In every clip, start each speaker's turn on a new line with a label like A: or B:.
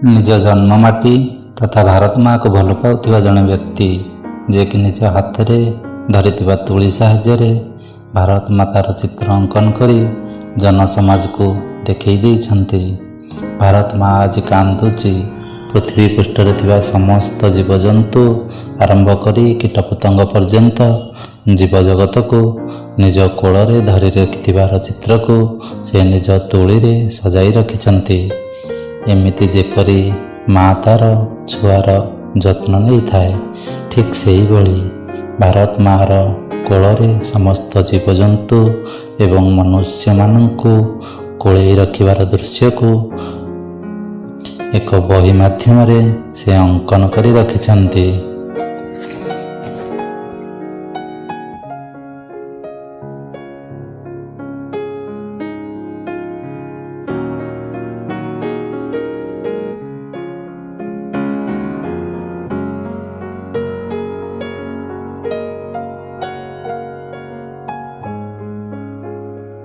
A: ନିଜ ଜନ୍ମମାଟି ତଥା ଭାରତ ମାଆକୁ ଭଲ ପାଉଥିବା ଜଣେ ବ୍ୟକ୍ତି, ଯିଏକି ନିଜ ହାତରେ ଧରିଥିବା ତୁଳି ସାହାଯ୍ୟରେ ଭାରତ ମାତାର ଚିତ୍ର ଅଙ୍କନ କରି ଜନସମାଜକୁ ଦେଖେଇ ଦେଇଛନ୍ତି। ଭାରତ ମା ଆଜି କାନ୍ଦୁଛି। ପୃଥିବୀ ପୃଷ୍ଠରେ ଥିବା ସମସ୍ତ ଜୀବଜନ୍ତୁ ଆରମ୍ଭ କରି କୀଟପତଙ୍ଗ ପର୍ଯ୍ୟନ୍ତ ଜୀବଜଗତକୁ ନିଜ କୋଳରେ ଧରି ରଖିଥିବାର ଚିତ୍ରକୁ ସେ ନିଜ ତୁଳିରେ ସଜାଇ ରଖିଛନ୍ତି, ଏମିତି ଯେପରି ମା ତାର ଛୁଆର ଯତ୍ନ ନେଇଥାଏ, ଠିକ୍ ସେହିଭଳି ଭାରତ ମାର କୋଳରେ ସମସ୍ତ ଜୀବଜନ୍ତୁ ଏବଂ ମନୁଷ୍ୟମାନଙ୍କୁ କୋଳେଇ ରଖିବାର ଦୃଶ୍ୟକୁ ଏକ ବହି ମାଧ୍ୟମରେ ସେ ଅଙ୍କନ କରି ରଖିଛନ୍ତି।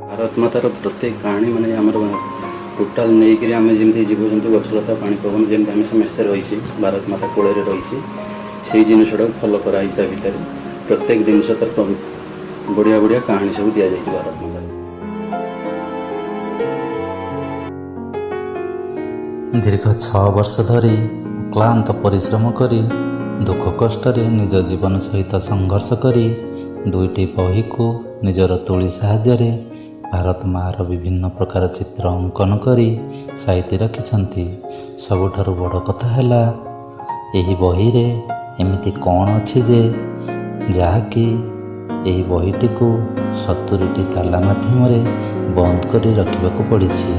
B: ଭାରତ ମାତାର ପ୍ରତ୍ୟେକ କାହାଣୀ, ମାନେ ଆମର ଟୋଟାଲ ନେଇକରି ଆମେ ଯେମିତି ଜୀବଜନ୍ତୁ, ଗଛଲତା, ପାଣି ପବନ, ଯେମିତି ଆମେ ସମସ୍ତେ ରହିଛି, ଭାରତ ମାତା କୋଳରେ ରହିଛି, ସେଇ ଜିନିଷଟାକୁ ଫଲୋ କରାହେଇଛି। ତା ଭିତରେ ପ୍ରତ୍ୟେକ ଜିନିଷ ତାର ବଢ଼ିଆ ବଢ଼ିଆ କାହାଣୀ ସବୁ ଦିଆଯାଇଛି ଭାରତ ମାତାର।
A: ଦୀର୍ଘ 6 ବର୍ଷ ଧରି ଅକ୍ଳାନ୍ତ ପରିଶ୍ରମ କରି, ଦୁଃଖ କଷ୍ଟରେ ନିଜ ଜୀବନ ସହିତ ସଂଘର୍ଷ କରି ଦୁଇଟି ବହିକୁ ନିଜର ତୁଳି ସାହାଯ୍ୟରେ ଭାରତ ମାଆର ବିଭିନ୍ନ ପ୍ରକାର ଚିତ୍ର ଅଙ୍କନ କରି ସାଇତି ରଖିଛନ୍ତି। ସବୁଠାରୁ ବଡ଼ କଥା ହେଲା, ଏହି ବହିରେ ଏମିତି କ'ଣ ଅଛି ଯେ ଯାହାକି ଏହି ବହିଟିକୁ 70ଟି ତାଲା ମାଧ୍ୟମରେ ବନ୍ଦ କରି ରଖିବାକୁ ପଡ଼ିଛି?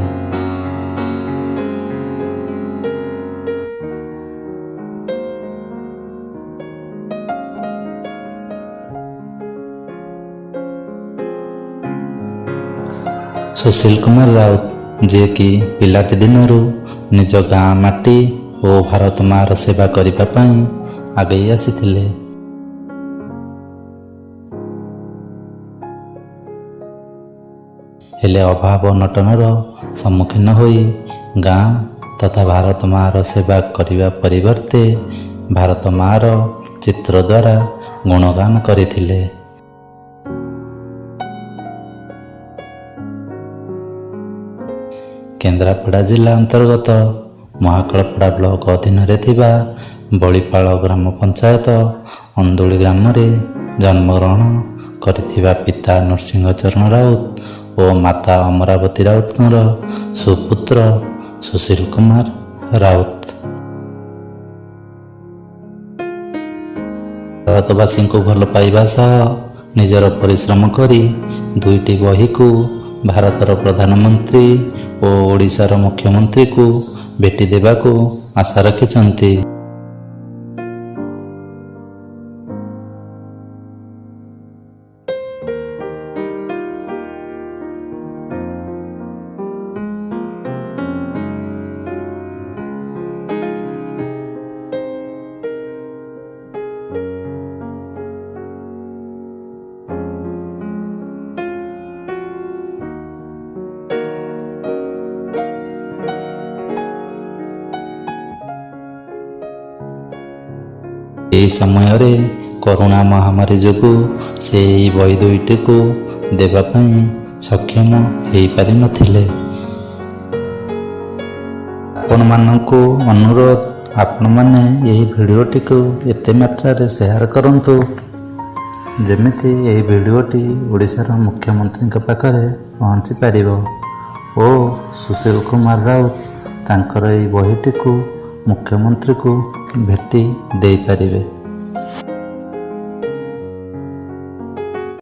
A: ସୁଶୀଲ କୁମାର ରାଉତ, ଯିଏକି ପିଲାଟି ଦିନରୁ ନିଜ ଗାଁ ମାଟି ଓ ଭାରତ ମାଆର ସେବା କରିବା ପାଇଁ ଆଗେଇ ଆସିଥିଲେ। ହେଲେ ଅଭାବ ଅନଟନର ସମ୍ମୁଖୀନ ହୋଇ ଗାଁ ତଥା ଭାରତ ମାଆର ସେବା କରିବା ପରିବର୍ତ୍ତେ ଭାରତ ମାଆର ଚିତ୍ର ଦ୍ୱାରା ଗୁଣଗାନ କରିଥିଲେ। କେନ୍ଦ୍ରାପଡ଼ା ଜିଲ୍ଲା ଅନ୍ତର୍ଗତ ମହାକାଳପଡ଼ା ବ୍ଲକ ଅଧୀନରେ ଥିବା ବଳିପାଳ ଗ୍ରାମ ପଞ୍ଚାୟତ ଅନ୍ଦୁଳି ଗ୍ରାମରେ ଜନ୍ମଗ୍ରହଣ କରିଥିବା ପିତା ନରସିଂହ ଚରଣ ରାଉତ ଓ ମାତା ଅମରାବତୀ ରାଉତଙ୍କର ସୁପୁତ୍ର ସୁଶୀଲ କୁମାର ରାଉତ ଭାରତବାସୀଙ୍କୁ ଭଲ ପାଇବା ସହ ନିଜର ପରିଶ୍ରମ କରି ଦୁଇଟି ବହିକୁ ଭାରତର ପ୍ରଧାନମନ୍ତ୍ରୀ ଓ ଓଡ଼ିଶାର ମୁଖ୍ୟମନ୍ତ୍ରୀଙ୍କୁ ଭେଟି ଦେବାକୁ ଆଶା ରଖିଛନ୍ତି। ଏହି ସମୟରେ କରୋନା ମହାମାରୀ ଯୋଗୁଁ ସେ ଏହି ବହି ଦୁଇଟିକୁ ଦେବା ପାଇଁ ସକ୍ଷମ ହୋଇପାରିନଥିଲେ। ଆପଣମାନଙ୍କୁ ଅନୁରୋଧ, ଆପଣମାନେ ଏହି ଭିଡ଼ିଓଟିକୁ ଏତେ ମାତ୍ରାରେ ସେୟାର କରନ୍ତୁ, ଯେମିତି ଏହି ଭିଡ଼ିଓଟି ଓଡ଼ିଶାର ମୁଖ୍ୟମନ୍ତ୍ରୀଙ୍କ ପାଖରେ ପହଞ୍ଚି ପାରିବ ଓ ସୁଶୀଲ କୁମାର ରାଉତ ତାଙ୍କର ଏହି ବହିଟିକୁ ମୁଖ୍ୟମନ୍ତ୍ରୀକୁ ଭେଟି ଦେଇପାରିବେ।